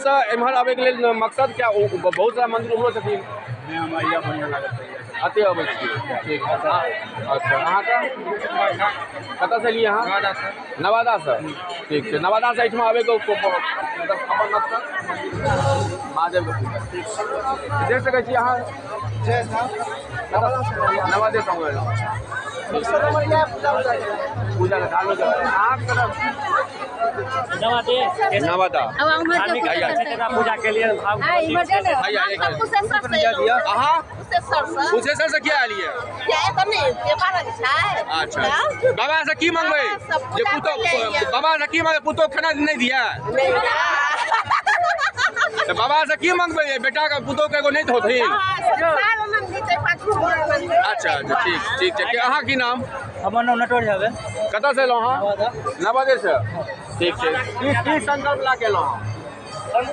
एम्हर आबैके लेल मकसद क्या? बहुत सारा मंदिर उम्हरो छथिन। नहि, हमरा इएह बढ़िआँ लागल। एते अबै छी। ठीक। अच्छा, अहाँके कतऽसँ एलियै अहाँ? नवादासँ। ठीक छै। नवादासँ एहिठमा आबैके मतलब अपन मकसद? महादेवके पूजा। ठीक। देख सकै छी अहाँ नवादेसँ एलहुँ। पूजा धार्मिक। अहाँके नवादा? पूजा के लिए। अहाँ कुशेश्वर से किया एलियै? अच्छा, बाबा से की मंगबै जे पुतोह, बाबा से की मंगबै? पुतोह खाना नहि दिया तऽ बाबा से की मंगबै? बेटा के पुतोह के एगो नहि होथिन। अच्छा अच्छा, ठीक ठीक छै। अहाँ की नाम? हमर नाम नटवर झा भेल। कतऽसँ एलहुँ अहाँ? नवादे से। ठीक छै। की की संकल्प लए के एलहुँ?